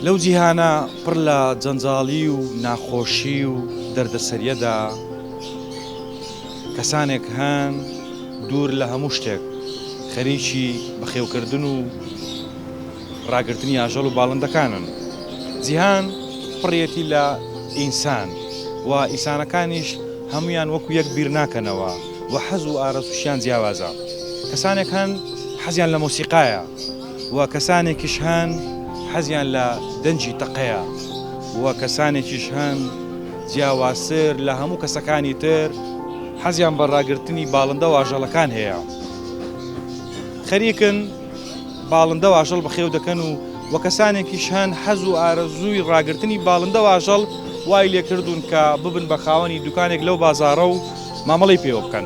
لەو جیهانە پڕ لە جەنجاڵی و ناخۆشی و دەردەسەریەدا کەسانێک هەن دوور لە هەموو شتێک خەریکی بەخێوکردن و ڕاگرتنی ئاژەڵ و باڵندەکانن. جیهان پڕیەتی لە ئینسان و ئینسانەکانیش هەموویان وەکو یەک بیر ناکەنەوە و حەز و ئارەزووشیان جیاوازە. کەسانێک هەن حەزیان لە مۆسیقایە و کەسانێکیش هەن حەزیان لە دەنگی تەقەیە و کەسانێکیش هەن جیاوازتر لە هەموو کەسەکانی تر حەزیان بە ڕاگرتنی باڵندە و ئاژەڵەکان هەیە. خەریکن باڵندە و ئاژەڵ بەخێو دەکەن و وە کەسانێکیش هەن حەز و ئارەزووی ڕاگرتنی باڵندە و ئاژەڵ وای لێکردوون کە ببن بە خاوەنی دوکانێک لەو بازاڕە و مامەڵەی پێوە بکەن.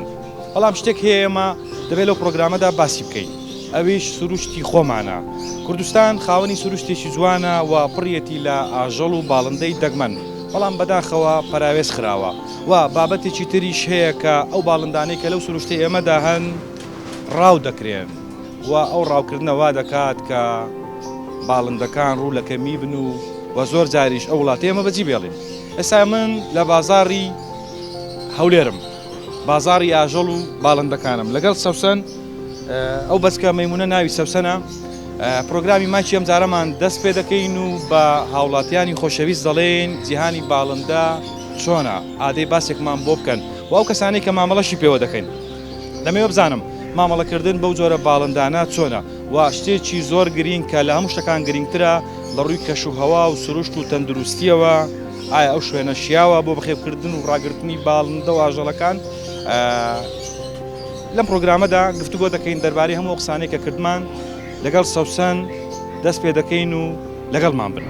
بەڵام شتێک هەیە ئێمە دەبێت لەو پرۆگرامەدا باسی بکەین ئەویش سروشتی خۆمانە. کوردستان خاوەنی سروشتێکی جوانە و پڕیەتی لە ئاژەڵ و باڵندەی دەگمەن، بەڵام بەداخەوە پەراوێز خراوە و بابەتێکی تریش هەیە کە ئەو باڵندانەی کە لەو سروشتەی ئێمەدا هەن ڕاو دەکرێن و ئەو ڕاوکردنە وا دەکات کە باڵندەکان ڕوو لە کەمی بن و و زۆر جاریش ئەو وڵاتەی ئێمە بەجی بێڵین. ئێستا من لە بازاڕی هەولێرم، بازاڕی ئاژەڵ و باڵندەکانم لەگەڵ سەوسەن، ئەو بەچکە مەیمونە ناوی سەوسەنە. پرۆگرامی ماچی ئەم جارەمان دەست پێ دەکەین و بە هاوڵاتیانی خۆشەویست دەڵێین جیهانی باڵندە چۆنە، ئادەی باسێکمان بۆ بکەن و ئەو کەسانەی کە مامەڵەشی پێوە دەکەین. دەمەوێت بزانم مامەڵەکردن بەو جۆرە باڵندانە چۆنە و شتێکی زۆر گرینگ کە لە هەموو شتەکان گرینگترە لە ڕووی کەشوهەوا و سروشت و تەندروستیەوە ئایا ئەو شوێنە شیاوە بۆ بەخێوکردن و ڕاگرتنی باڵندە و ئاژەڵەکان؟ لەم پرۆگرامەدا گفتوگۆ دەکەین دەربارەی هەموو ئەو قسانەی کە کردمان لەگەڵ سەوسەن دەست پێ دەکەین و لەگەڵمان بن.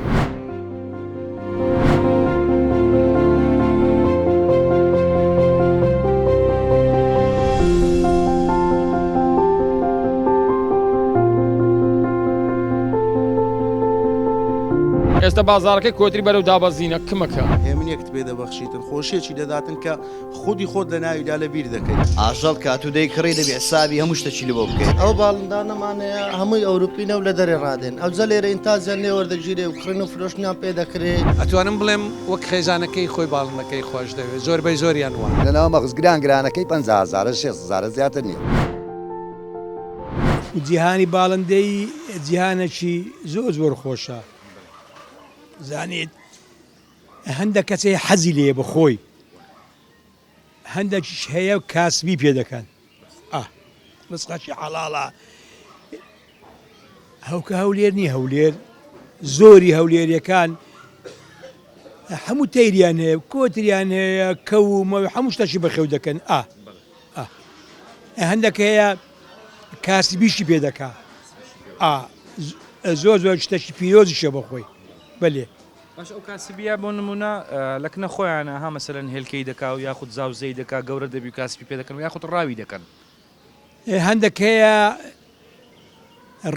ئێستا بازاڕەکەی کۆتری بەرەو دابەزینە کمەکە. هێمنیەکت پێ دەبەخشیتن، خۆشیەکی دەداتن کە خودی خۆت لە ناویدا لە بیر دەکەی. ئاژەڵ کە ئەتوو دەیکڕی دەبی حسابی هەموو شتەکی لەبۆ بکەی. ئەو باڵندانەمانەیە هەمووی ئەوروپینە و لە دەرێ ڕادێن ئەوجا لێرە ئینتاجیان لێ وەردەگیرێ و کڕین و فرۆشتنیان پێ دەکرێ. ئەتوانم بڵێم وەک خێزانەکەی خۆی باڵندەکەی خۆش دەوێ زۆربەی زۆریان وان. لەناو مەغز گران گرانەکەی 50 هەزارە 6 هەزارە زیاتر نیە. جیهانی باڵندەی جیهانەکی زۆر زۆر خۆشە زانیت هەندە کەس هەیە حەزی لێیە بە خۆی هەندێکیش هەیە کاسبی پێ دەکەن ئا ڕزقەکی حەڵاڵە هەوکە هەولێر نییە هەولێر زۆری هەولێریەکان هەموو تەیریان هەیە کۆتریان هەیە کەو و مەو هەموو شتەکی بەخێو دەکەن ئا ئا هەندێک هەیە کاسبیشی پێ دەکا ئا زۆر زۆر شتەکی پیرۆزیشە بە خۆی بەلێ. باشە ئەو کاسبیە بۆ نمونە لە کنە خۆیانە ها مەسەلەن هێلکەی دەکا و یاخود زاوزێی دەکا گەورە دەبی و کاسبی پێ دەکەن و یاخود ڕاوی دەکەن؟ هەندێک هەیە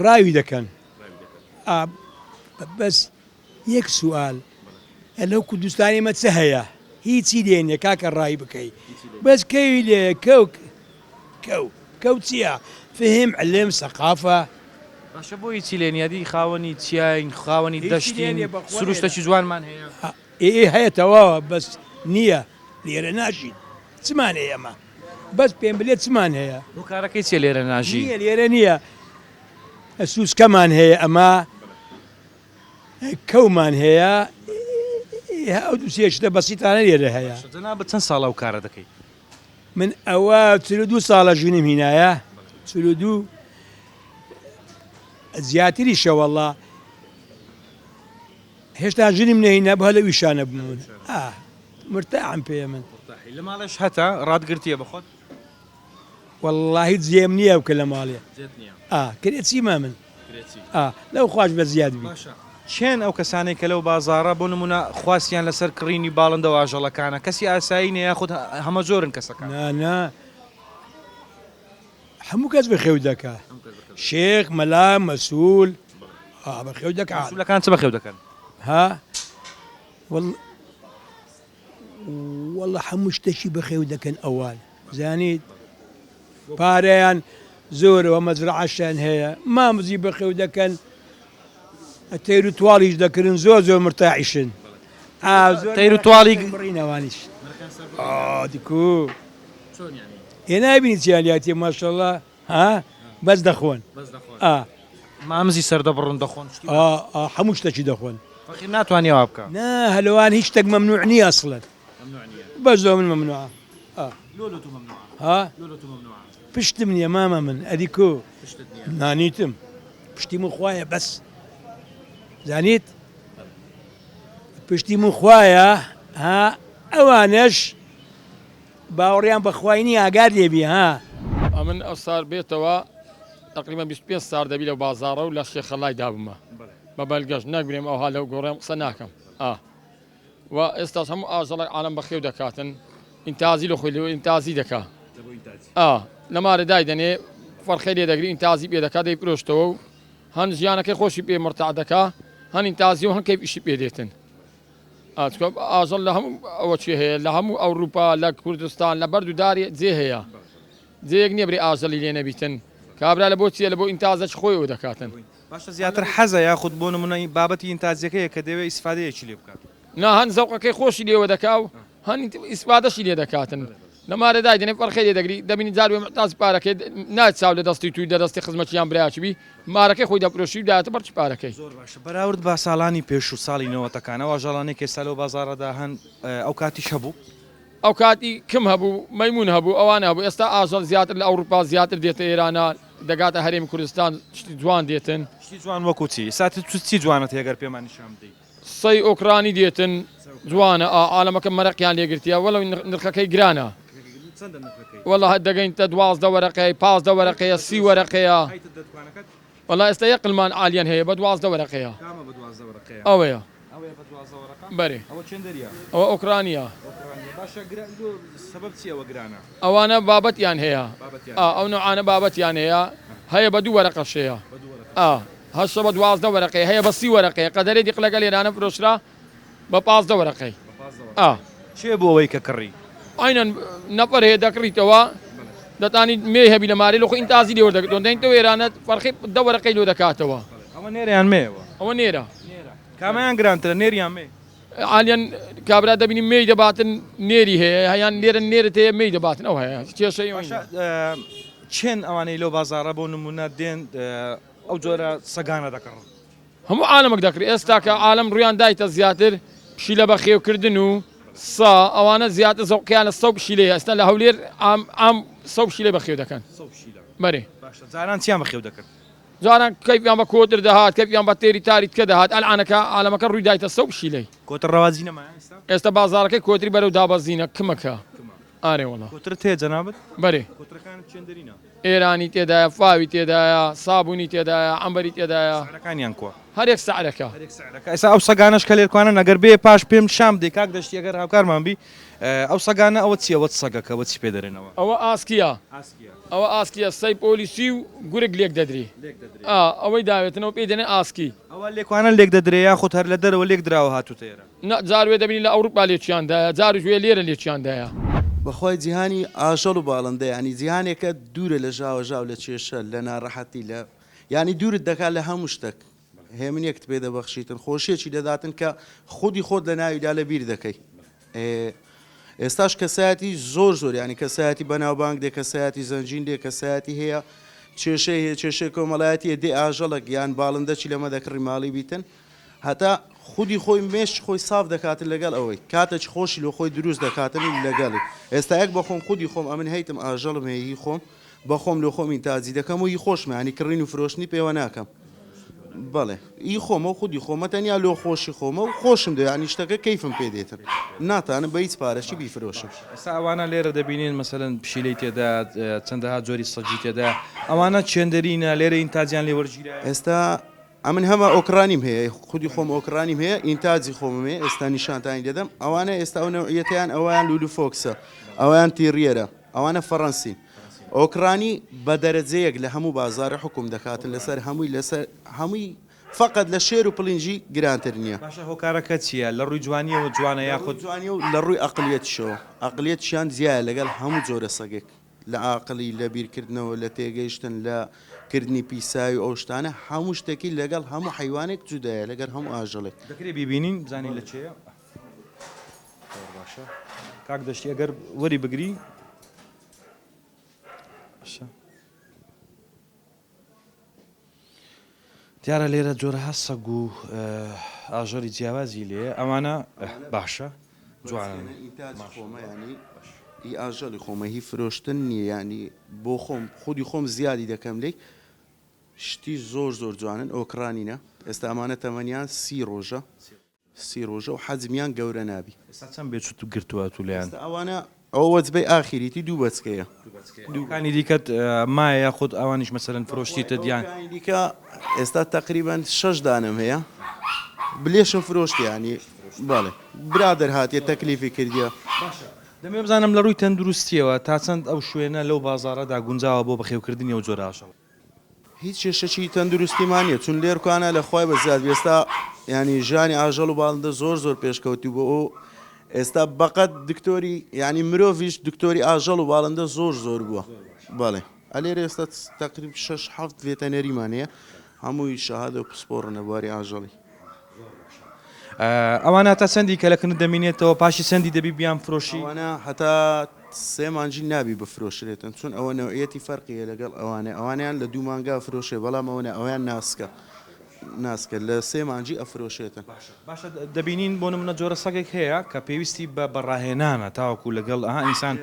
ڕاوی دەکەن بەس یەک سوال لەو کوردستانی مە چ هەیە هیچی لێ نیە کاکە ڕای بکەی بەس کەوی لێ کەو کەو کەو چیە فهم علم سەقافە. باشە بۆ هیچی لێ نیە دی خاوەنی چیاین خاوەنی دەشتین سروشتەکی جوانمان هەیە. ئێ ئێ هەیە تەواوە بەس نیە لێرە ناژین چمان هەیە ئەمە بەس پێم بلێ چمان هەیە. هۆکارەکەی چیە لێرە ناژی؟ نیە لێرە نیە سوسکەمان هەیە ئەمە کەومان هەیە ئەو دوسێ شتە بەسیتانە لێرە هەیە. جەنابت چەند ساڵە ئەو کارە دەکەی؟ من ئەوە 42 ساڵە ژنم هینایە 42 زیاتریشە وەڵا هێشتا ژنیم نەهینا بە لەو ئیشانە بوون مرتاحم پێ من لە ماڵێش هەتا ڕاتگرتیە بەخۆت وەڵاهی جێم نییە بکە لە ماڵێ کرێچی ما من لەو خواش بە زیاد بی. باشە کێن ئەو کەسانەی کە لەو بازاڕە بۆ نموونە خواستیان لەسەر کڕینی باڵندە و ئاژەڵەکانە کەسی ئاسایی نیە یاخود هەمەجۆرن کەسەکان؟ نا نا هەموو کەس بەخێو دەکا شێخ مەلا مەسول بەخێو دەکا. مەسولەکان چ بەخێو دەکەن؟ ها وەڵ وەڵا هەموو شتەکی بەخێو دەکەن ئەوان زانیت پارەیان زۆرەوە مەزرعەشیان هەیە مامزی بەخێو دەکەن. تەیر و تواڵیش دەکرن زۆر زۆر مرتاحیشن. تەیر و تواڵی بڕین ئەوانیش. ئا دیکو. ئێ نابینی چیان لاتیە ماشەڵا ها بەس دەخۆن. ئا. مامزی سەر دەبڕن دەخۆن شتی ئا ئا هەموو شتەکی دەخۆن. فەقیر ناتوانێ وا بکا. نا هەلەوان هیچ شتەک مەمنوع نییە ئەسڵەن. بەس لۆ من مەمنوعە. ئا. لۆ لۆ تو مەمنوعە؟ ها؟ لۆ لۆ تو مەمنوعە؟ پشتم نییە مامە من ئەدی کو؟ پشتت نییە؟ نانیتم پشتی من خوایە بەس زانیت؟ پشتی من خوایە ها ئەوانەش باوەڕیان بە خوای نییە ئاگات لێبی ها. ئەمن ئەو سار بێتەوە تەقریبەن 25 سار دەبی لەو بازاڕە و لە شێخەڵای دابمە بە بەلگەش نەک برێم ئەوها لەو گۆڕێم قسە ناکەم ئا. و ئێستاش هەموو ئاژەڵێک عالەم بەخێو دەکاتن ئینتازی لە خۆی لێ ئینتازی دەکا ئا لە مارە دایدەنێ فەرخەی لێ دەگری ئینتازی پێ دەکا دەیفرۆشتەوە و هەن ژیانەکەی خۆشی پێ مرتاح دەکا هەن ئینتازی و هەن کەیفیشی پێ دێتن ئا چونکە ئاژەڵ لە هەموو ئەوە چی هەیە لە هەموو ئەوروپا لە کوردستان لە بەرد و داری جێ هەیە جێیەک نییە برێ ئاژەڵی لێ نەبیتن کابرا لە بۆ چییە لە بۆ ئینتازەکی خۆی ئەوە دەکاتن. باشە زیاتر حەزە یاخود بۆ نمونە بابەتی ئینتاجیەکەیە کە دەیەوێ ئیسفادەیەکی لێ بکات؟ نا هەن زەوقەکەی خۆشی لێوە دەکا و هەن ئیسفادەشی لێ دەکاتن لە مارە دایدەنێ فەرخەی لێ دەگری دەبینی جار وێ موحتاجی پارەکەی نایەت چاو لە دەستی توی دە دەستی خزمەکی یان برایەکی بی مارەکەی خۆی دەفرۆشی و دایەتە بەرچی پارەکەی. زۆر باشە بەراورد بە ساڵانی پێشوو ساڵی نەوەتەکان ئەو ئاژەڵانەی کە ئێستا لەو بازاڕەدا هەن ئەو کاتیش هەبوو؟ ئەوکاتی کم هەبوو مەیمون هەبوو ئەوانە هەبوو ئێستا ئاژەڵ زیاتر لە ئەوروپا زیاتر دێتە ئێرانە دەگاتە هەرێمی کوردستان شتی جوان دێتن. شتی جوان وەکو چی؟ ئێستا تو چی جوانت هەیە گەر پێمان نیشان بدەی؟ سەی ئۆکرانی دێتن جوانە ئا عالەمەکە مەرەقیان لێ گرتیە وەلەو نرخەکەی گرانە. چەندە نرخەکەی؟ وەڵا دەگەینتە 12 وەرەقەی 15 وەرەقەیە 30 وەرەقەیە. هەیتە دەدوکانەکەت؟ وەڵا ئێستا یەک قلمان عالیان هەیە بە 12 وەرەقەیە. کامە بە 12 وەرەقەیە؟ ئەوەیە. ئەوەیە بە 12 وەرەقە؟ بەرێ. ئەوە چێندەریە؟ ئەوە ئۆکرانیە. ئۆکرانیە باشە گرا لۆ سەبەب چیە ئەوە گرانە؟ ئەوانە بابەتیان هەیە. بابەتیان ئا ئەو نەوعانە بابەتیان هەیە هەیە بە دوو وەرەقەش هەیە. بە دوو وەرەقەش. ئا هەشە بە 12 وەرەقەیە هەیە بە 30 وەرەقەیە قەدەرێ دیقلەکە لێرانە فرۆشرا بە 15 وەرەقەی. بە 15 وەرەقە. ئا. کێ بوو ئەوەی کە کڕی؟ عەینەن نەفەر هەیە دەکڕیتەوە دەتانی مێی هەبی لە مارێ لۆ خۆی ئینتازی لێ وەردەگرتەوە دەینتەوە ئێرانە فەرقی دە وەرەقەی لۆ دەکاتەوە. ئەوە نێرە یان مێیەوە؟ ئەوە نێرە. کامەیان گرانترە نێر یان مێ؟ عالیەن کابرا دەبینی مێی دەباتن نێری هەیە هەیان لێرە نێرت هەیە مێی دەباتن ئەو هەیە کێشەی ئەوە باشە کێن ئەوانەی لەو بازاڕە بۆ نمونە دێن ئەو جۆرە سەگانە دەکڕن؟ هەموو عالەمەک دەکڕی ئێستا کە عالەم ڕویان دایتە زیاتر پشیلە بەخێوکردن و سا ئەوانە زیاتر زەوقیان لە سە و پشیلەیە ئێستا لە هەولێر عام عام سە و پشیلەی بەخێو دەکەن بەرێ. باشە جاران چیان بەخێو دەکرد؟ جاران کەیفیان بە کۆتر دەهات کەیفیان بە تێری تاری تکە دەهات ئەلعانەکە عالەمەکە ڕووی دایتە سەو پشیلەی. کۆتر ڕەواجی نەمایە ئێستا؟ ئێستا بازاڕەکەی کۆتری بەرەو دابەزینە کمەکە ئارێ وەڵا. کۆترت هەیە جەنابت؟ بەرێ. کۆترەکانت چێندەرینە؟ ئێرانی تێدایە فاوی تێدایە سابونی تێدایە عەمبەری تێدایە. سعرەکانیان کوا؟ هەرێک سعرەکە. هەرێک سعرەکە ئێستا ئەو سەگانەش کە لێرکوانن ئەگەر بێ پاش پێم نیشان بدەی کاک دەشتی ئەگەر هاوکارمان بی ئەو سەگانە ئەوە چیە وە چ سەگەکە وە چی پێ دەرێنەوە؟ ئەوە ئاسکیە. ئەوە ئاسکیە سەی پۆلیسی و گورگ لێک دەدرێ ئا ئەوەی داوێتنەوە پێی دەنێن ئاسکی. ئەوە لێکوانە لێک دەدرێ یاخود هەر لە دەرەوە لێک دراوە هاتووتە ئێرە؟ نا جار وێ دەبینی لە ئەوروپا لێکیان دایە جاریش وێ لێرە لێکیان دایە. بەخوای جیهانی ئاژەڵ و باڵندە یانی جیهانێکە دوورە لە ژاوەژاو لە کێشە لە ناڕەحەتی لە یانی دوورت دەکات لە هەموو شتەک هێمنیەکت پێ دەبەخشیتن خۆشیەکی دەداتن کە خودی خۆت لە ناویدا لە بیر دەکەی ئێستاش کەسایەتی زۆر زۆر ینی کەسایەتی بەناوبانگ دێ کەسایەتی زەنجین دێ کەسایەتی هەیە کێشەی هەیە کێشەی کۆمەڵایەتیە دێ ئاژەڵک یان باڵندەچی لەمە دەکڕی ماڵی بیتن هەتا خودی خۆی مێشک خۆی ساف دەکاتن لەگەڵ ئەوەی کاتەکی خۆشی لۆ خۆی دروست دەکاتن لەگەڵی ئێستا یەک بەخۆم خودی خۆم ئەمن هەیتم ئاژەڵم هەیە هی خۆم بەخۆم لۆ خۆم ئینتاجی دەکەم و هی خۆشمە یانی کڕین و فرۆشتنی پێوە ناکەم بەڵێ ئی خۆمە و خودی خۆمە تەنیا لۆ خۆشی خۆمە و خۆشم دەوێ یانی شتەکە کەیفم پێ دێتن ناتانم بە هیچ پارەشی بیفرۆشم. ئێستا ئەوانە لێرە دەبینین مەسەلەن پشیلەی تێدا چەندەها جۆری سەگی تێدا ئەوانە چێندەرینە لێرە ئینتاجیان لێ وەرگیرایە؟ ئێستا ئەمن هەمە ئۆکرانیم هەیە خودی خۆم ئۆکرانیم هەیە ئینتاجی خۆمم هەیە ئێستا نیشانتانی دەدەم ئەوانە ئێستا ئەو نەوعیەتیان ئەویان لولو فۆکسە ئەویان تیڕیەرە ئەوانە فەڕەنسین ئۆکرانی بە دەرەجەیەک لە هەموو بازاڕێ حوکم دەکاتن لەسەر هەمووی لەسەر هەمووی فەقەت لە شێر و پڵینگی گرانتر نییە. باشە هۆکارەکە چییە؟ لە ڕووی جوانییەوە جوانە لە ڕووی یاخود. جوانییە و لە ڕووی ئەقڵیەتیشەوە ئەقڵیەتیشیان جیایە لەگەڵ هەموو جۆرە سەگێک. لە عاقڵی لە بیرکردنەوە لە تێگەیشتن لە کردنی پیساوی و ئەو شتانە هەموو شتێکی لەگەڵ هەموو حەیوانێک جودایە لەگەر هەموو ئاژەڵێک. دەکرێ بیبینین بزانین لە چێیە؟ زۆر باشە کاک دەشتی ئەگەر وەری بگری باشە. دیارە لێرە جۆرەها سەگ و ئاژەڵی جیاوازی لێیە ئەوانە باشە جوانن. ئینتاجی خۆمە یانی ئی ئاژەڵی خۆمە هی فرۆشتن نییە یانی بۆ خۆم خودی خۆم زیادی دەکەم لێی شتی زۆر زۆر جوانن ئۆکرانینە ئێستا ئەمانە تەمەنیان سی ڕۆژە. سی ڕۆژە و حەجمیان گەورە نابی. ئێستا چەند بێچوت گرتووە تو لێیان؟ ئێستا ئەوانە ئەوە وەجبەی ئاخیریتی دوو بەچکەیە. دوو بەچکەیە. ئەوکانی دیکەت مایە یاخود ئەوانیش مەسەلەن فرۆشتیتت یان؟ ئەوکانی دیکە ئێستا تەقریبەن شەش دانەم هەیە بلێشم فرۆشت یانی بەڵێ برادەر هاتیە تەکلیفی کردیە. باشە دەمەوێ بزانم لە ڕووی تەندروستیەوە تا چەند ئەو شوێنە لەو بازاڕەدا گونجاوە بۆ بەخێوکردنی ئەو جۆرە ئاژەڵە؟ هیچ کێشەکی تەندروستیمان نیە چون لێرکانە لە خوای بە زیاد ئێستا ینی ژیانی ئاژەڵ و باڵندە زۆر زۆر پێشکەوتو بۆ ئەو ئێستا بەقەت دکتۆری ینی مرۆڤیش دکتۆری ئاژەڵ و باڵندە زۆر زۆر بووە بەڵێ ئەلێرە ئێستا تقریب 6 هەفت ڤێتەنەریمان هەیە هەمووی شەهادە و پسپۆڕن لە بواری ئاژەڵی. ئەوانە هەتا چەندی کە لە کنت دەمینێتەوە پاشی چەندی دەبی بیان فرۆشی؟ ئەوانە هەتا سێ مانگی نابی بفرۆشرێتن چون ئەوە نەوعیەتی فەرقی هەیە لەگەڵ ئەوانە ئەوانیان لە دوو مانگا فرۆشێ بەڵام ئەوە نا ئەویان ناسکە ناسکە لە سێ مانگی ئەفرۆشێتن. باشە دەبینین بۆ نمونە جۆرە سەگێک هەیە کە پێویستی بە بە ڕاهێنانە تاوەکو لەگەڵ ئەها ئینسان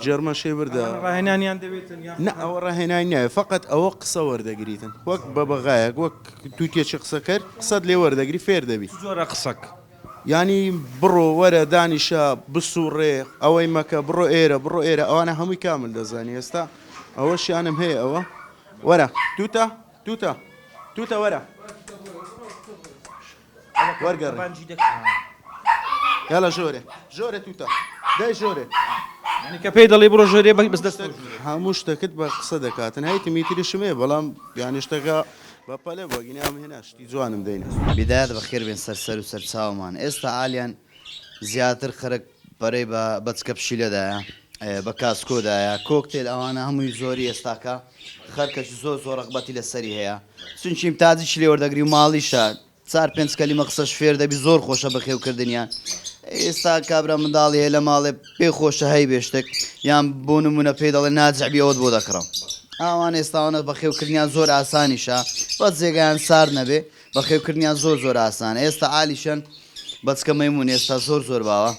جێرمەن شێبردە ئەمانە ڕاهێنانیان دەوێتن یاخود نا ئەوە ڕاهێنانی ناوێ فەقەت ئەوە قسە وەردەگریتن وەک بەبەغایەک وەک توتیەکی قسەکەر قسەت لێ وەردەگری فێر دەبی. چ جۆرە قسەک؟ یانی بڕۆ وەرە دانیشە بسوڕێ ئەوەی مەکە بڕۆ ئێرە بڕۆ ئێرە ئەوانە هەمووی کامل دەزانی ئێستا ئەوەشیانم هەیە ئەوە وەرە توتە توتە توتە وەرە وەرگەڕێ یالا ژۆرێ ژۆرێ توتە دای ژۆرێ یانی کە پێی دەڵێ بڕۆ ژۆرێ بەس دەست هەموو شتەکت بە قسە دەکاتن هەیتم تریشم هەیە بەڵام یانی شتەکە بە پەلە بووە گینام هێنا شتی جوانم دەینە. بیدایەت بەخێر بێن سەر سەر و سەر چاومان ئێستا عالیان زیاتر خەرک پەرەی بە بەچکە پشیلە دایە بە کاسکۆ دایە کۆکتێل ئەوانە هەمووی زۆری ئێستاکە خەرکەش زۆر زۆر ڕەغبەتی لەسەری هەیە چونکی ئیمتازیشی لێ وەردەگری و ماڵیشە چار پێنج کەلیمە قسەش فێر دەبی زۆر خۆشە بەخێو کردنیان ئێستا کابرا منداڵی هەیە لە ماڵێ پێ خۆشە هەی بێ شتێک یان بۆ نمونە پێی دەڵێ ناجعبی ئەوەت بۆ دەکڕم ئاوان ئێستاوانە بەخێوکردنیان زۆر ئاسانیشە بەس جێگایان سارد نەبێ بەخێوکردنیان زۆر زۆر ئاسانە ئێستا عالیشەن بەچکە مەیمون ئێستا زۆر زۆر باوە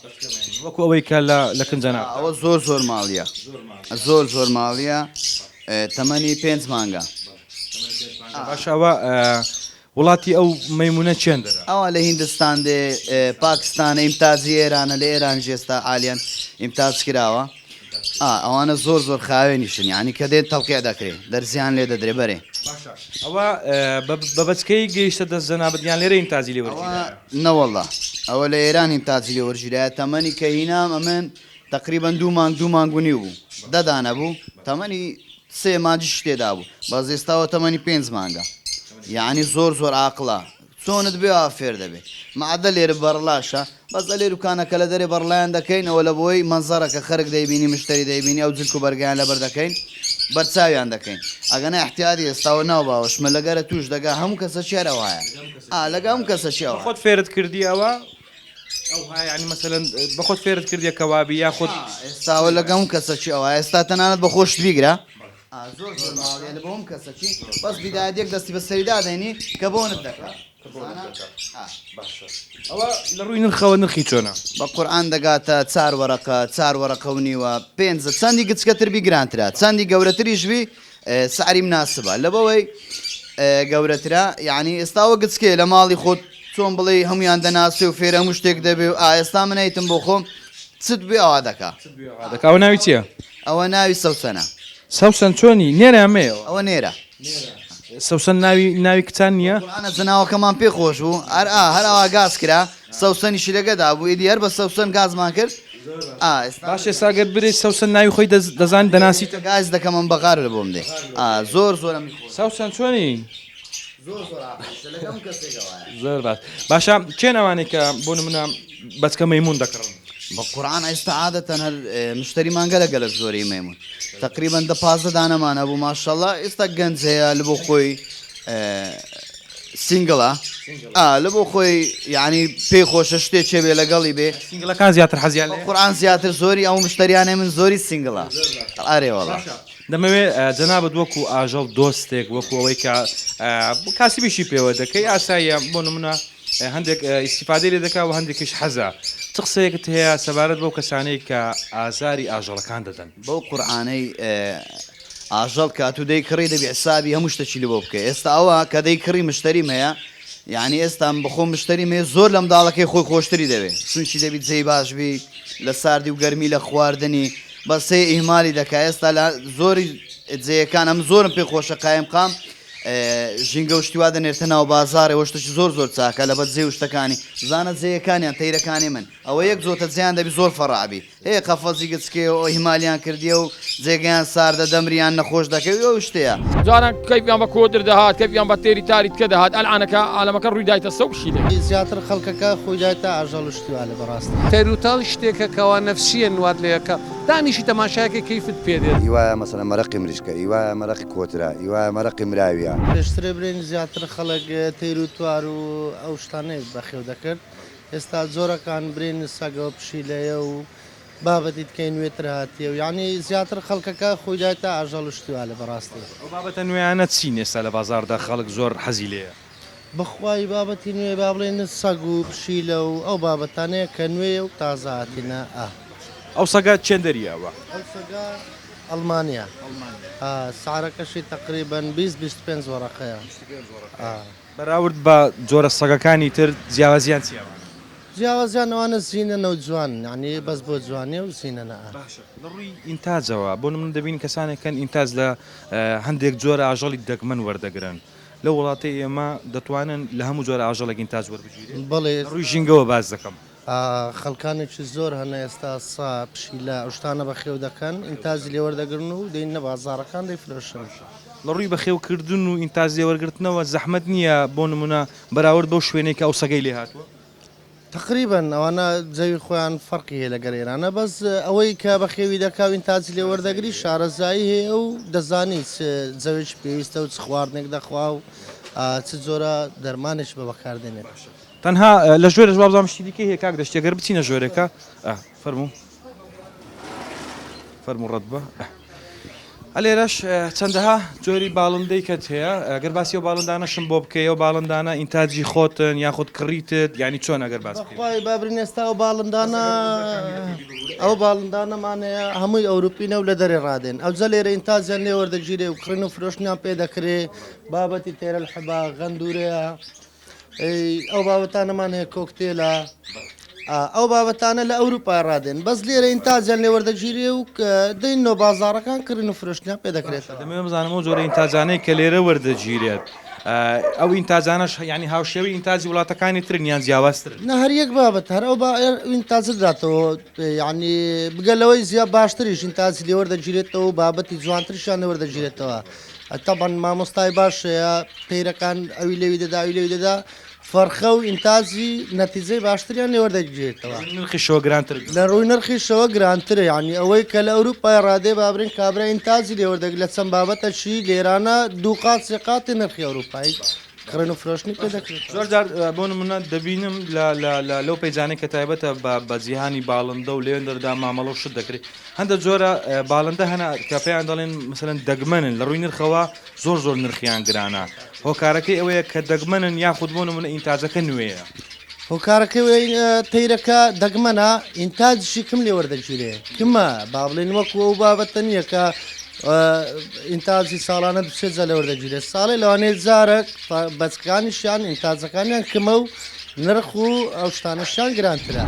وەکو ئەوەی کە لە لە کنجەنا ئەوە زۆر زۆر ماڵیە زۆر زۆر ماڵیە تەمەنی پێنج مانگە باشە ئەوە وڵاتی ئەو مەیمونە چێندەرە؟ ئەوە لە هیندستان دێ پاکستانە ئیمتازی ئێرانە لە ئێرانیش ئێستا عالیەن ئیمتاز کراوە ئا ئەوانە زۆر زۆر خاوێنیشن یانی کە دێن تەڵقیع دەکرێ دەرزیان لێ دەدرێ بەرێ. باشە ئەوە بە بەچکەی گەیشتە دەست جەنابت یان لێرە ئیمتازی لێ وەرگیرایە؟ ئەوە نەوەڵا ئەوە لە ئێران ئیمتازی لێ وەرگیرایە تەمەنی کە هینام ئەمن تەقریبەن دوو مانگ دوو مانگ و نیو بوو دە دانە بوو تەمەنی سێ مانگیشی تێدا بوو بەس ئێستاوە تەمەنی پێنج مانگە یەعنی زۆر زۆر ئاقڵە چۆنت بێ وا فێر دەبێ مەعدە لێرە بەڕڵاشە بەس ئەلێ دوکانە کە لە دەرێ بەڕڵایان دەکەین ئەوە لە بۆی مەنزەرە کە خەرک دەیبینی مشتەری دەیبینی ئەو جلک و بەرگیان لەبەر دەکەین بەرچاویان دەکەین ئەگەنا احتیادی ئێستاوە ناو باوەشمە لەگەرە توش دەگا هەموو کەسەکی هەر ئەوهایە ئا لەگە هەموو کەسەکی ئەوهایە. خۆت فێرت کردی ئەوە؟ ئەوها یانی مەسەلەن بەخۆت فێرت کردیە کە وابی یاخود. ئێستاوە لەگە هەموو کەسەکی ئەوهایە ئێستا تەنانەت بە خۆشت بیگرە ئا زۆر زۆر ماڵیە لە بۆ هەموو کەسەکی بەس بیدایەت یەک دەستی بە سەری دادەینی کە بۆنت دەکا زانا ئا. باشە ئەوە لە ڕووی نرخەوە نرخی چۆنە؟ بە قورعان دەگاتە چار وەرەقە چار وەرەقە و نیوە پێنج چەندی گچکەتر بی گرانترە چەندی گەورەتریش بی سعری مناسبە لەبەوەی گەورەترە یعنی ئێستا وە گچکێ لە ماڵی خۆت چۆن بڵێ هەمویان دەناسی و فێرە هەموو شتێک دەبێ و ئێستا من ئەیتم بۆ خۆم چت بێ ئەوا دەکا دەکا ئەوە ناوی چییە؟ ئەوە ناوی سەوسەنە. سەوسەن چۆنی نێرە یان مێیەوە؟ ئەوە نێرە. سەوسەن ناوی ناوی کچان نییە؟ قورئانە جەناوەکەمان پێ خۆش بوو هەر ئا هەر ئاوا گاز کرا سەوسەنیشی لەگەدا بوو ئیدی هەر بە سەوسەن گازمان کرد ئا ئێستا باشە ئێستا گەر برێ سەوسەن ناوی خۆی دەزانی دەناسیتە؟ گاز دەکەم ئەم بەغار لە بۆم دێ ئا زۆر زۆر ئەمی خۆش. سەوسەن چۆنی؟ زۆر زۆر ئاقڵیشە لەگە هەموو کەسێک ئەوایە. زۆر باش باشە کێن ئەوانەی کە بۆ نمونە بەچکە مەیمون دەکڕن؟ بە قورعان ئێستا عادەتەن هەر مشتەریمان گەلە گەلەک زۆری مەیمون تەقریبەن دە 15 دانەمان هەبوو ماشەڵا ئێستا گەنج هەیە لە بۆ خۆی سینگڵە ئا لە بۆ خۆی یعنی پێی خۆشە شتێ چێ بێ لەگەڵی بێ سینگڵەکان زیاتر حەزیان لێ قورعان زیاتر زۆری ئەو مشتەریانەی من زۆری سینگڵە ئارێ وەڵا. دەمەوێت جەنابت وەکو ئاژەڵ دۆستێک وەکو ئەوەی کە کاسبیشی پێوە دەکەی ئاساییە بۆ نمونە هەندێک ئیسیفادەی لێ دەکا و هەندێکیش حەزە چ قسەیەکت هەیە سەبارەت بەو کەسانەی کە ئازاری ئاژەڵەکان دەدەن؟ بەو قورعانەی ئاژەڵ کە ئەتوو دەیکڕی دەبی حسابی هەموو شتەکی لەبۆ بکەی ئێستا ئەوە کە دەیکڕی مشتەریم هەیە یعنی ئێستا من بەخۆم مشتەریم هەیە زۆر لە منداڵەکەی خۆی خۆشتری دەوێ چونکی دەبی جێی باش بی لە ساردی و گەرمی لە خواردنی بەس هەیە ئیهمالی دەکا ئێستا لە زۆری جێیەکان ئەم زۆرم پێ خۆشە قایمقام ژینگە و شتی وا دەنێرتە ناو بازاڕێ وە شتەکی زۆر زۆر چاکە لەبەر جێ و شتەکانی بزانە جێیەکانیان تەیرەکانی من ئەوە یەک جۆتە جێیان دەبی زۆر فەڕع بی هەیە قەفەزی گچکەیە و ئیهمالیان کردیە و جێگەیان ساردە دەمریان نەخۆش دەکەوی ئەو شتەیە. جاران کەیفیان بە کۆدر دەهات کەیفیان بە تێری تاری تکە دەهات ئەلعانەکە عالەمەکە ڕووی دایتە سەو پشیلەیە. زیاتر خەڵکەکە خوی دایتە ئاژەڵ و شتی وا لێ بەڕاستی. تێروتەڵ شتێکە کەوا نەفسیەن وات لێ ئەکا دانیشی تەماشایەکەی کەیفت پێ دێت. ئی وایە مەسەلەن مەرەقی مریشکە، ئی وایە مەرەقی کۆترە، ئی وایە مەرەقی مراویە. پێشترێ برێن زیاتر خەڵک تەیر و توار و ئەو شتانەی بەخێو دەکرد ئێستا جۆرەکان برێن سەگە و پشیلەیە و بابەتی تکەی نوێتر هاتیە و یانی زیاتر خەڵکەکە خۆی دایتە ئاژەڵ و شتی وا لێ بەڕاستی. ئەو بابەتە نوێیانە چین ئێستا لە بازاڕدا خەڵک زۆر حەزی لێیە؟ بەخوای بابەتی نوێ با بڵێین سەگ و پشیلە و ئەو بابەتانەیە کە نوێیە و تازە هاتینە ئا. ئەو سەگە چێندەریە ئەوە؟ ئەو سەگە ئەڵمانیە ئا سعرەکەشی تەقریبەن 20 25 وەڕەقەیە ئا. بەراورد بە جۆرە سەگەکانی تر جیاوازیان چیە ئەوانە؟ جیاوازیان ئەوانە زینەنە و جوانن یانی بەس بۆ جوانیە و زینەنە ئا. باشە لە ڕووی ئینتاجەوە بۆ نمونە دەبینین کەسانێک هەن ئینتاج لە هەندێک جۆرە ئاژەڵی دەگمەن وەردەگرن لەو وڵاتەی ئێمە دەتوانن لە هەموو جۆرە ئاژەڵێک ئینتاج وەربگیرێت؟ بەڵێ. لە ڕووی ژینگەوە باس دەکەم. خەڵکانێکی زۆر هەن ئێستا سا، پشیلە، ئەو شتانە بەخێو دەکەن، ئینتاجی لێ وەردەگرن و دێننە بازاڕەکان دەیفرۆشن. لە ڕووی بەخێوکردن و ئینتاج لێوەرگرتنەوە زەحمەت نییە، بۆ نموونە بەراورد بەو شوێنەی کە ئەو سەگەی لێ هاتووە؟ تەقریبەن ئەوانە جەوی خۆیان فەرقی هەیە لەگەر ئێرانە، بەس ئەوەی کە بەخێوی دەکا و ئینتاجی لێ وەردەگری شارەزایی هەیە و دەزانی چ جەوێکی پێویستە و چ خواردنێک دەخوا و چ جۆرە دەرمانێکی بە بەکار دێنێت. تەنها لە ژۆرێش وابزانم شتی دیکەی هەیە کاک دەشتی گەر بچینە ژۆرێکە ئە فەرموو فەرموو ڕەت بە ئەلێرەش چەندەها جۆری باڵندەی کەت هەیە ئەگەر باسی ئەو باڵندانەشم بۆ بکەی ئەو باڵندانە ئینتاجی خۆتن یاخود کڕیتت یعنی چۆن ئەگەر باس بکەی بەخوای بابرین ئێستا ئەو باڵندانە ئەو باڵندانەمانەیە هەمووی ئەوروپینە و لە دەرێ ڕادێن ئەوجا لێرە ئینتاجیان لێ وەردەگیرێ و کڕین و فرۆشتنیان پێ دەکرێ بابەتی تێرەلحەبا غەندورەیە ئەو بابەتانەمان هەیە کۆکتێلە ئەو بابەتانە لە ئەوروپا ڕادێن بەس لێرە ئینتاجیان لێ وەردەگیرێ و دەینەوە بازاڕەکان کڕین و فرۆشتنیان پێ دەکرێت. دەمەوێت بزانم ئەو جۆرە ئینتاجانەی کە لێرە وەردەگیرێت ئەو ئینتاجانەش یعنی هاوشێوەی ئینتاجی وڵاتەکانی ترن یان جیاوازترن؟ نە هەر یەک بابەت هەر ئەو ئینتاجە داتەوە یعنی بگە لەوەی زیاد باشتریش ئینتاجی لێ وەردەگیرێتەوە و بابەتی جوانتریشیان لێ وەردەگیرێتەوە. تەبعەن مامۆستای باش هەیە تەیرەکان ئەوی لەوی دەدا ئەوی لەوی دەدا فەرخە و ئینتاجی نەتیجەی باشتریان لێ وەردەگیرێتەوە نرخیشەوە گرانتر لە ڕووی نرخیشەوە گرانترە یعنی ئەوەی کە لە ئەوروپای ڕادێ بابرین کابرا ئینتاجی لێ وەردەگرێت لە چەند بابەتەکی لێرانە دوو قات سێ قاتی نرخی ئەوروپایی کڕین و فرۆشتنی پێ دەکرێت. زۆر جار بۆ نمونە دەبینم لە لە لە لەو پەیجانەی کە تایبەتە بە بە جیهانی باڵندە و لەوێندەردا مامەڵە و شت دەکرێت هەندە جۆرە باڵندە هەنە کە پێیان دەڵێن مەسەلەن دەگمەنن لە ڕووی نرخەوە زۆر زۆر نرخیان گرانە هۆکارەکەی ئەوەیە کە دەگمەنن یاخود بۆ نمونە ئینتاجەکە نوێیە. هۆکارەکەی ئەوەیە تەیرەکە دەگمەنە ئینتاجیشی کم لێ وەردەگیرێ کمە با بڵێین وەکو ئەو بابەتە نییە کە ئینتاجی ساڵانە دوسێ جار لێ وەردەگیرێت ساڵێ لەوانەیە جارێک بەچکانیشیان ئینتاجەکانیان کمە و نرخ و ئەو شتانەشیان گرانترە.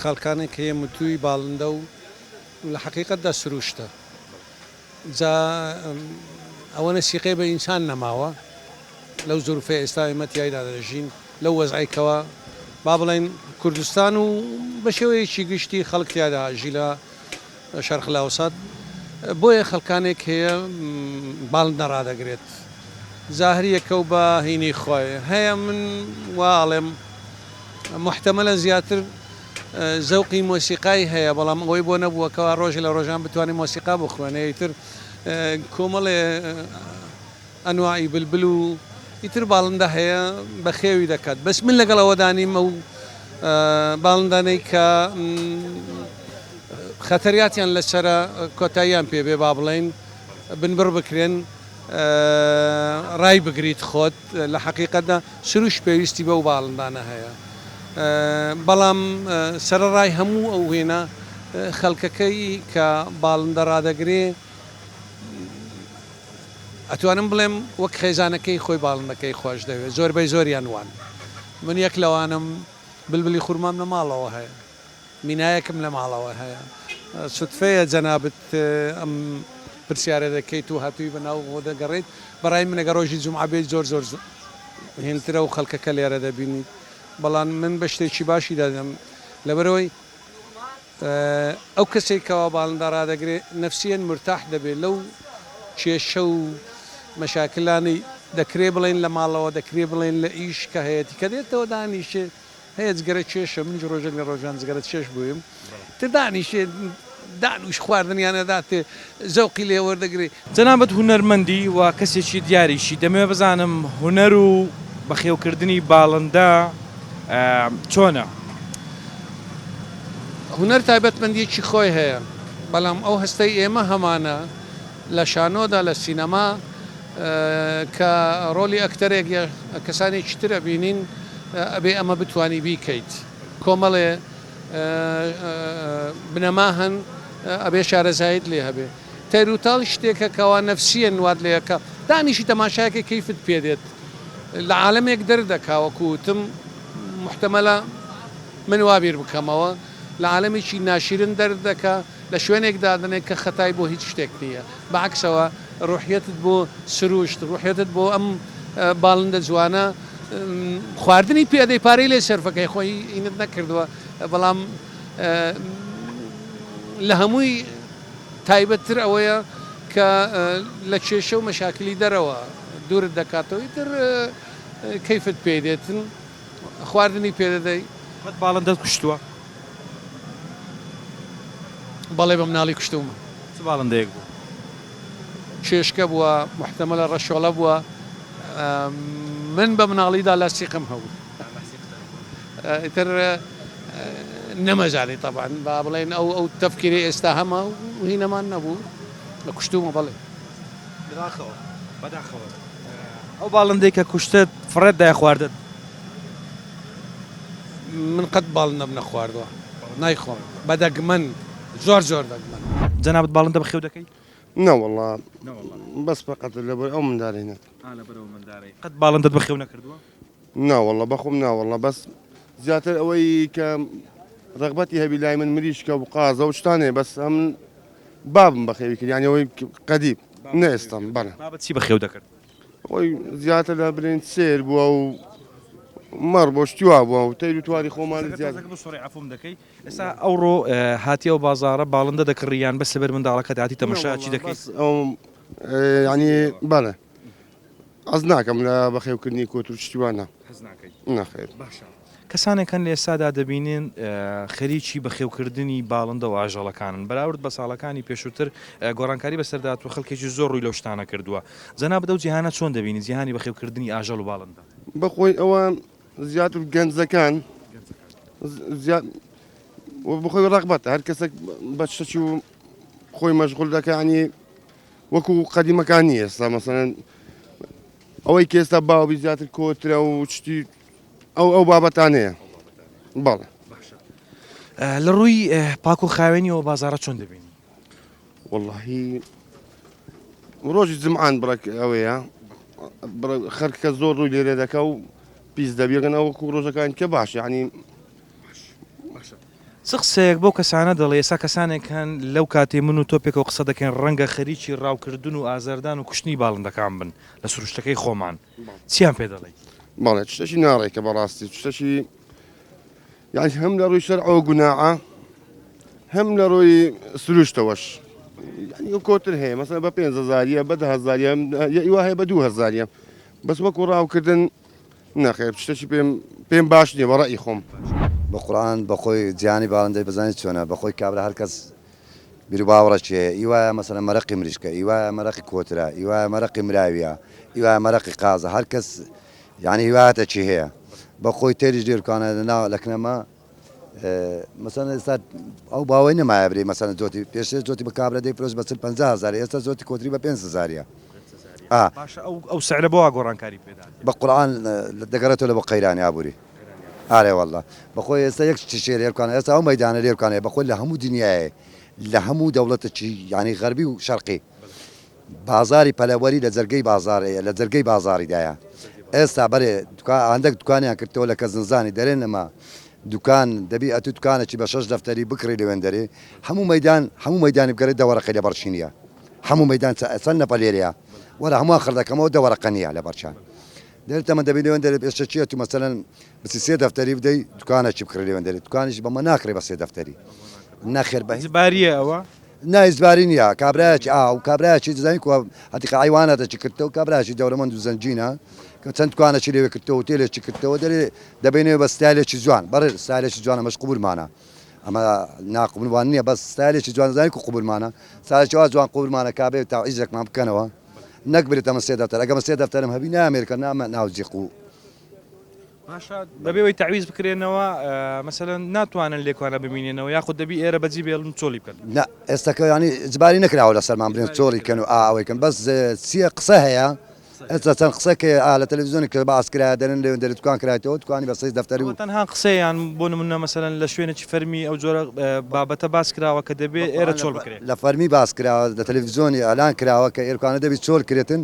خەڵکانێک هەیە متووی باڵندە و لە حەقیقەتدا سروشتە جا ئەوەنە سیقەی بە ئینسان نەماوە لەو زروفەی ئێستا ئێمە تیایدا دەژین لەو وەزعەی کەوا با بڵێین کوردستان و بە شێوەیەکی گشتی خەڵک تیادا ئەژی لە شەرق الاوسط بۆیە خەڵکانێک هەیە باڵندە ڕادەگرێت جا هەر یەکە و بە هینی خۆی هەیە من وا ئەڵێم موحتەمەلە زیاتر. زەوقی مۆسیقای هەیە بەڵام ئەوەی بۆ نەبووە کەوا ڕۆژێ لە ڕۆژان بتوانێ مۆسیقا بخوێنێ ئیتر کۆمەڵێ ئەنواعی بلبل و ئیتر باڵندە هەیە بەخێوی دەکات بەس من لەگەڵ ئەوەدا نیم ئەو باڵندانەی کە خەتەریاتیان لەسەرە کۆتاییان پێ بێ با بڵێین بنبڕ بکرێن ڕای بگریت خۆت لە حەقیقەتدا سروشت پێویستی بەو باڵندانە هەیە بەڵام سەرەڕای هەموو ئەو هێنا خەڵکەکەی کە باڵندە ڕادەگرێ ئەتوانم بڵێم وەک خێزانەکەی خۆی باڵندەکەی خۆش دەوێت زۆربەی زۆریان وان من یەک لەوانم بلبلی خورمام لە ماڵەوە هەیە مینایەکم لە ماڵەوە هەیە. سوتفەیە جەنابت ئەم پرسیارە دەکەیت و هاتووی بە ناو خۆ دەگەڕێیت. بە ڕای من ئەگەر ڕۆژی جومعە بێیت زۆر زۆر هێندترە و خەڵکەکە لێرە دەبینیت. بەڵام من بە شتێکی باشی دادەنێم لەبەرئەوەی ئەو کەسەی کەوا باڵندە ڕادەگرێ نەفسیەن مورتاح دەبێت لەو کێشە و مەشاکلانەی دەکرێ بڵێین لە ماڵەوە دەکرێ بڵێین لە ئیش کە هەیەتی کە دێتەوە دانیشێ هەیە جگەرە کێشە منیش ڕۆژێک لە ڕۆژان جگەرە کێش بوویم تر دانیشێ دانوش خواردنیان ئەداتێ زەوقی لێ وەردەگرێ. جەنابت هونەرمەندی و کەسێکی دیاریشی دەمەوێت بزانم هونەر و بەخێوکردنی باڵندە چۆنە؟ هونەر تایبەتمەندیەکی خۆی هەیە بەڵام ئەو هەستەی ئێمە هەمانە لە شانۆدا لە سینەما کە ڕۆلی ئەکتەرێک یا کەسانێکی تر ئەبینین ئەبێ ئەمە بتوانی بیکەیت کۆمەڵێ بنەما هەن ئەبێ شارەزایت لێ هەبێ تەیروتاڵ شتێکە کەوا نەفسیەن وات لێ ئەکا دانیشی تەماشایەکەی کەیفت پێ دێت لە عالەمێک دەردەکا وەکو وتم موحتەمەلە من وا بیر بکەمەوە لە عالەمێکی ناشیرن دەردەکا لە شوێنێک دادەنێ کە خەتای بۆ هیچ شتێک نییە بە عەکسەوە ڕوحیەتت بۆ سروشت ڕوحیەتت بۆ ئەم باڵندە جوانە خواردنی پێ ئەدەی پارەی لێ سەرفەکەی خۆی ئینت نەکردووە بەڵام لە هەمووی تایبەتتر ئەوەیە کە لە کێشە و مەشاکلی دەرەوە دوورت دەکاتەوە ئیتر کەیفت پێ دێتن خواردنی پێ دەدەی. قەت باڵندەت کوشتووە؟ بەڵێ بە مناڵی کوشتوومە. چ باڵندەیەک بوو؟ چێشکە بووە، موحتەمەلە ڕەشۆڵە بووە. من بە مناڵیدا لاسیقم هەبوو. ئیتر نەمەزانی تەبعەن با بڵێین ئەو ئەو تەفکیرەی ئێستا هەمە و هینەمان نەبوو. کوشتوومە بەڵێ. بەداخەوە بەداخەوە. ئەو باڵندەی کە کوشتت فڕێت دایە خواردت؟ من قەت باڵندەم نەخواردوە نایخۆم بە دەگمەن زۆر زۆر دەگمەن. جەنابت باڵندە بەخێو دەکەی؟ نەوەڵا بەس فەقەت لەبەر ئەو مندارەی نەکەم. ئا لەبەر ئەو مندارەی. قەت باڵندەت بەخێو نەکردووە؟ ناوەڵا بەخۆم ناوەڵا بەس زیاتر ئەوەی کە ڕەغبەتی هەبی لای من مریشکە و قازە و شتانەیە بەس ئەمن بابم بەخێوی کرد یانی ئەوەی قەدیم نە ئێستام بەڵێ. بابت چی بەخێو دەکرد؟ ئەوەی زیاتر لە برێن سێر بووە و مەڕ بۆ شتی وا بووە و تەیر و تواری خۆمان زیاد. تۆزێک بسڕی عەفوم دەکەی ئێستا ئەوڕۆ هاتیە ئەو بازاڕە باڵندە دەکڕی یان بەس لەبەر منداڵەکەت هاتی تەمەشا چی دەکەی؟ بەس ئەو یانی بەڵێ حەز ناکەم لە بەخێوکردنی کۆتر و شتی وا نا. حەز ناکەی؟ نەخێر. باشە کەسانێک هەن لە ئێستادا دەبینین خەریکی بەخێوکردنی باڵندە و ئاژەڵەکانن، بەراورد بە ساڵەکانی پێشووتر گۆڕانکاری بەسەردا هاتووە، خەڵکێکی زۆر ڕووی لەو شتانە کردووە. جەنابت ئەو جیهانە چۆن دەبینی، جیهانی بەخێوکردنی ئاژەڵ و باڵندە؟ بەخۆی ئەوە زیاتر گەنجەکان زیاد بەخۆی ڕەغبەتە هەر کەسێک بە شتێکی و خۆی مەشغول دەکا یانی وەکو قەدیمەکان نییە ئێستا مەسەلەن ئەوەی کە ئێستا باوبی زیاتر کۆترە و شتی ئەو ئەو بابەتانەیە بەڵێ. باشە لە ڕووی پاک و خاوێنیەوە بازاڕە چۆن دەبینی؟ وەڵاهی ڕۆژی جمعان بڕێک ئەوەیە خەرکە زۆر ڕووی لێرە دەکا و پیس دەبیەکەن ئەو وەکو ڕۆژەکان کە باش یعنی چ قسەیەک بەو کەسانە دەڵێی ئێستا کەسانێک هەن لەو کاتەی من و تۆ پێکەوە قسە دەکەین ڕەنگە خەریکی ڕاوکردن و ئازاردان و کوشتنی باڵندەکان بن لە سروشتەکەی خۆمان چیان پێ دەڵێی؟ بەڵێ شتێکی ناڕێکە بەڕاستی شتێکی یعنی هەم لە ڕووی شەرعەوە گوناعە هەم لە ڕووی سروشتەوەش یعنی کۆتر هەیە مەسەلەن بە پێنج هەزاریە بە دە هەزاریە وا هەیە بە دوو هەزاریە بەس وەکو ڕاوکردن نەخێر شتێکی پێم پێم باش نییە بە ڕەئی خۆم. بە قورئان بەخۆی جیهانی باڵندەی بزانی چۆنە بەخۆی کابرا هەرکەس بیروباوەڕەکی هەیە ئی وایە مەسەلەن مەرەقی مریشکە ئی وایە مەرەقی کۆترە ئی وایە مەرەقی مراویە ئی وایە مەرەقی قازە هەرکەس یعنی هیوایەتەکی هەیە بەخۆی تێریش لێرکانە لەناو لەکنەمە مەسەلەن ئێستا ئەو باوەی نەمایە برێ مەسەلەن جۆتی پێشتر جۆتی بە کابرا دەیفرۆشت بە 40 50 هەزار ئێستا جۆتی کۆتری بە 5 هەزاریە ئا باشە ئەو ئەو سعرە بۆ وا گۆڕانکاری پێدا بە قورعان دەگەڕێتەوە لە بۆ قەیرانی ئابووری ئارێ واللە بەخۆی ئێستا یەک شتیشێ لێرکانە ئێستا ئەو مەیدانە لێرکانەیە بەخۆی لە هەموو دنیایێ لە هەموو دەوڵەتێکی یانی غەربی و شەرقی بازاری پەلەوەری لە جەرگەی بازارەیە لە جەرگەی بازاریدایە ئێستا بەرێ هەندێک دوکانیان کردەوە لە کەس نەزانی دەرێن لەمە دوکان دەبی ئەتو دوکانێکی بە شەش دەفتەری بکڕی لەوێن دەرێ هەموو مەیدان هەموو مەیدانی بگەڕێ دە وەرەقەی لەبەر چی نییە هەموو مەیدان چەند نەفەر لێرەیە وەرە هەمووان خڕ دەکەمەوە دە وەرەقە نییە لەبەرچیان دەرێ تەمەن دەبی لەوێن دەرێ ئێستا چییە تو مەسەلەن بچی سێ دەفتەری بدەی دوکانێکی بکڕی لەوێن دەرێ دوکانیش بەمە ناکڕی بە سێ دەفتەری نەخێر بە ئیجبارییە ئەوە؟ نا ئیجباری نییە کابرایەکی ئا و کابرایەکی دەزانی کووە هەتیقە عەیواناتەکی کردتەوە کابرایەکی دەوڵەمەند و زەنگینە کە چەند دوکانێکی لەوێ کردتەوە هوتێلێکی کردتەوە دەرێ دەبەینەوە بە ستایلێکی جوان بەڕێ ستایلێکی جوان ئەمەش قبوولمانە ئەمە ناقبوولمان نییە بەس ستایلێکی جوان دەزانی کو قبوولمانە ستایلێکی وا جوان قبوولمانە کابێ تەعیزێکمان بکەنەوە نەک برێتە من سێ دەفتەر ئەگەر من سێ دەفتەرم هەبی نامێرکە نامە ناو جیق و باشە بەبێ ئەوەی تەعویز بکرێنەوە مەسەلەن ناتوانن لێکوانە بمینێنەوە یاخود دەبی ئێرە بەجی بێڵن چۆلی بکەن؟ نا ئێستاکە یانی ئیجباری نەکراوە لەسەرمان بلێن چۆڵی کەن و ئا ئەوەی کەن بەس چییە قسە هەیە ئێستا چەند قسە کە ئا لە تەلەڤیزیۆنی کە باس کرایە دەرێن لەوێن دەرێ دوکان کرایتەوە دوکانی بە سێ دەفتەری و ئەوە تەنها قسەیە یان بۆ نمونە مەسەلەن لە شوێنێکی فەرمی ئەو جۆرە بابەتە باس کراوە کە دەبێ ئێرە چۆڵ بکرێ؟ لە فەرمی باس کراوە لە تەلەڤیزیۆنی ئیعلان کراوە کە ئێرکانە دەبی چۆل کرێتن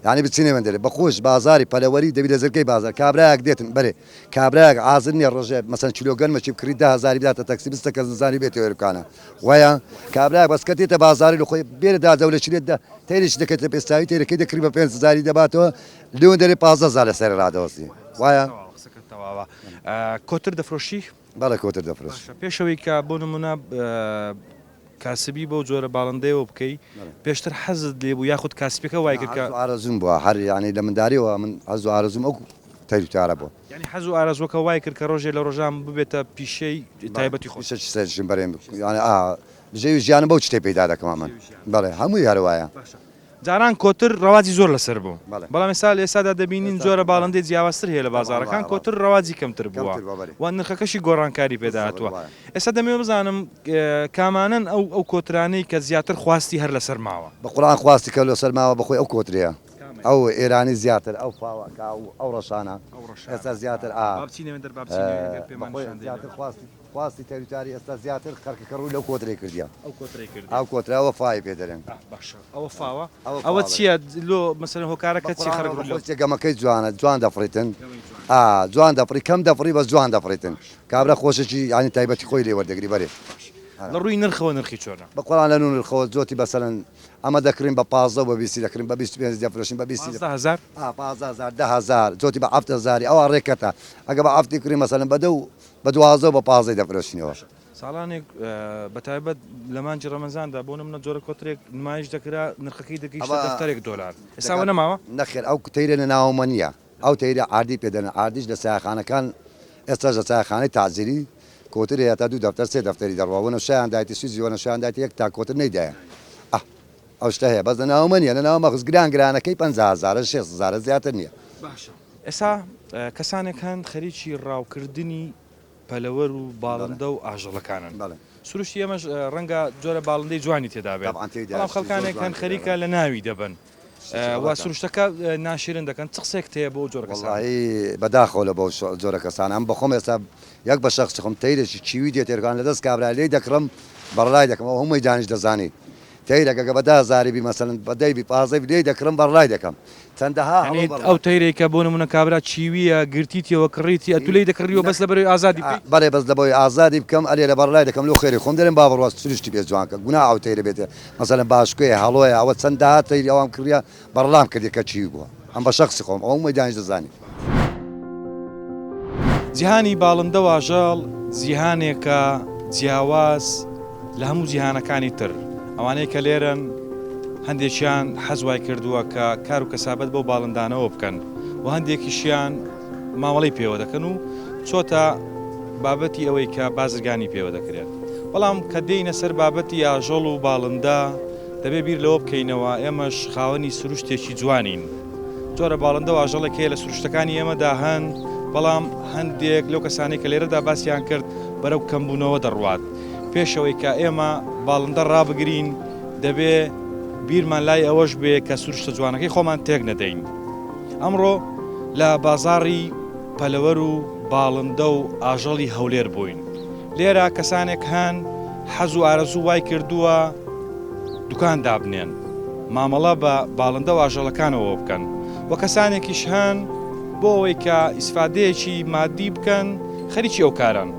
یانی بچینە وێندەرێ بەخۆش بازاری پەلەوەری دەبی لە زرگەی بازار کابرایەک دێتن بەرێ کابرایەک عازر نیە ڕۆژێ مەسەن کیلۆ گەنمەکی بکڕی دە هەزاری بداتە تەکسی بستە کەس نزانی بێتەوە ئێرکانە وایە کابرایەک بەس کە دێتە بازاری لە خۆی بێرە دا دەولەکی لێت دە تەیرێکی دەکەێتە پێستاوی تەیرەکەی دەکڕی بە 5000 دەباتەوە لێوەندەرێ 15 هەزار لەسەری ڕادەوەستی وایە قسەکەت تەواوە کۆتر دەفرۆشی؟ بەڵێ کۆتر دەفرۆشم. باشە پێشەوەی کە بۆ نمونە کاسبی بەو جۆرە باڵندەیەوە بکەی پێشتر حەزت لێ بوو یاخود کاسبیەکە وای کرد کە. حەز و ئارەزووم بووە هەر یانی لە منداریەوە من حەز و ئارەزووم ئەو تەیر و تارە بووە. یانی حەز و ئارەزووەکە وای کرد کە ڕۆژێ لە ڕۆژان ببێتە پیشەی تایبەتی خۆت. پیشەکی سەرشم بەرێم یانی ئا بژێوی ژیانم بەو شتەی پەیدا دەکەم ئەمن بەڵێ هەمووی هەر وایە. باشە جاران کۆتر ڕەواجی زۆر لەسەر بوو بەڵام ئێستا لە ئێستادا دەبینین جۆرە باڵندەی جیاوازتر هەیە لە بازاڕەکان کۆتر ڕەواجی کەمتر بووە و نرخەکەشی گۆڕانکاری پێدا هاتووە ئێستا دەمەوێت بزانم کامانەن ئەو ئەو کۆترانەی کە زیاتر خواستی هەر لەسەر ماوە؟ بە قورعان خواستی کە لەسەر ماوە بەخۆی ئەو کۆترەیە ئەو ئێرانی زیاتر ئەو فاوەکە و ئەو ڕەشانە ئێستا زیاتر ئا بەخۆی زیاتر خواستی خواستی تەریتاری ئێستا زیاتر خەرکەکە ڕووی لەو کۆترەی کردیە ئەو کۆترەی کردیە ئەو کۆترە ئەوە فاوی پێ دەرێن. ئاه باشە ئەوە فاوە ئەوە چیە لۆ مەسەلەن هۆکارەکە چیە خەرک ڕووی لەو. گەمەکەی جوانە جوان دەفڕیتن ئا جوان دەفڕی کەم دەفڕی بەس جوان دەفڕیتن کابرا خۆشێکی یانی تایبەتی خۆی لێ وەردەگری بەرێ. لە ڕووی نرخەوە نرخی چۆنە؟ بە قورعان لە نوو نرخەوە جۆتی بەسەلەن ئەمە دەکڕین بە 15 و بە بیستی دەکڕین بە 25 دەفرۆشین بە بیستی 15 هەزار؟ ئا 15 هەزار 10 هەزار جۆتی بە حەفت هەزاری ئەوە ڕێکەتە ئەگە بە حەفتی کڕی مەسەلەن بە دە و بە 12 و بە پازدەی دەفرۆشینەوە. ساڵانێک بە تایبەت لە مانگی ڕەمەزاندا بۆ نمونە جۆرە کۆترێک نمایش دەکرا نرخەکەی دەگەیشتە دەفتەرێک دۆلار ئێستا ئەوە نەماوە؟ نەخێر ئەو تەیرە لە ناوەمە نییە ئەو تەیرە عاردی پێ دەنێن عاردیش لە سایەخانەکان ئێستاش لە سایەخانەی تەعزیری کۆتر هەیە تا دوو دەفتەر سێ دەفتەری دەڕوا وەنەوشەیان دایتێ سویزی وەنەوشەیان دایتێ یەک تا کۆتر نەیدایە ئه ئەو شتە هەیە بەس لە ناوەمە نییە لە ناوەمە گران گرانەکەی 50 هەزارە 6 هەزارە زیاتر نییە. باشە ئێستا کەسانێک هەن خەریکی ڕاوکردنی پەلەوەر و باڵندە و ئاژەڵەکانن. سروشتی ئێمەش ڕەنگە جۆرە باڵندەی جوانی تێدا بێت، بەڵام خەڵکانێک هەن خەریکە لە ناوی دەبەن و سروشتەکە ناشیرن دەکەن، چ قسەیەکت هەیە بۆ ئەو جۆرە کەسانە؟ وەڵاهی بەداخەوە لە بۆ جۆرە کەسانە، ئەمن بەخۆم ئێستا یەک بە شەخسی خۆم تەیرێکی کیوی دێت ئێرکان لە دەست کابرا لێی دەکڕم بەڕەلای دەکەم ئەو هەمووی دانیش دەزانی تەیرەکە گە بە دە هەزاری بی مەسەلەن بە دەی بی پازدەی بی لێی دەکڕم بەڕەلای دەکەم چەندەها یانی هەڵۆ ئەو تەیرەی کە بۆ نمونە کابرا چیویە گرتیتیەوە کڕیتی ئەتو لێی دەکڕیەوە بەس لەبەرئەوەی ئازادی بکەی؟ بەڵێ بەس لەبەوەی ئازادی بکەم ئەرێ لەبەڕەلای دەکەم لۆ خێری خۆم دەرێم با بڕوا سروشتی پێ جوان کە گوناحە ئەو تەیرە بێتێ مەسەلەن باشکۆیە هەڵۆیە ئەوە چەندەها تەیری ئەوام کڕیە بەڕەلام کردیە کە چیوی بووە ئەم بە شەخسی خۆم ئەوە مەیدانیش دەزانی. جیهانی باڵندە و ئاژەڵ جیهانێکە جیاواز لە هەموو جیهانەکانی تر، ئەوانەی کە لێرەن هەندێکیان حەز وای کردووە کە کار و کەسابەت بەو باڵندانەوە بکەن و هەندێکیشیان مامەڵەی پێوە دەکەن و چۆتە بابەتی ئەوەی کە بازرگانی پێوە دەکرێت. بەڵام کە دێینە سەر بابەتی ئاژەڵ و باڵندە دەبێ بیر لەوە بکەینەوە ئێمەش خاوەنی سروشتێکی جوانین. جۆرە باڵندە و ئاژەڵێک هەیە لە سروشتەکانی ئێمەدا هەن، بەڵام هەندێک لەو کەسانەی کە لێرەدا باسیان کرد بەرەو کەمبوونەوە دەڕوات. پێش ئەوەی کە ئێمە باڵندە ڕابگرین دەبێ بیرمان لای ئەوەش بێ کە سروشتە جوانەکەی خۆمان تێک نەدەین. ئەمڕۆ لە بازاڕی پەلەوەر و باڵندە و ئاژەڵی هەولێر بووین. لێرە کەسانێک هەن حەز و ئارەزوو وای کردووە دوکان دابنێن، مامەڵە بە باڵندە و ئاژەڵەکانەوە بکەن و کەسانێکیش هەن بۆ ئەوەی کە ئیسفادەیەکی مادی بکەن خەریکی ئەو کارەن.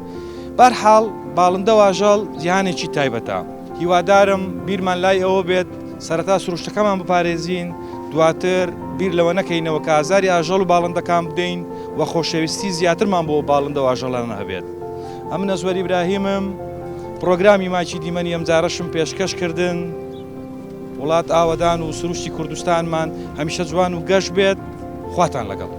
بەهەرحاڵ باڵندە و ئاژەڵ جیهانێکی تایبەتە. هیوادارم بیرمان لای ئەوە بێت سەرەتا سروشتەکەمان بپارێزین، دواتر بیر لەوە نەکەینەوە کە ئازاری ئاژەڵ و باڵندەکان بدەین و خۆشەویستی زیاترمان بۆ باڵندە و ئاژەڵانە هەبێت. ئەمن ئەزوەر ئیبراهیمم، پڕۆگرامی ماکی دیمەنی ئەمجارەشم پێشکەش کردن. وڵات ئاوەدان و سروشتی کوردستانمان هەمیشە جوان و گەش بێت. خواتان لەگەڵ.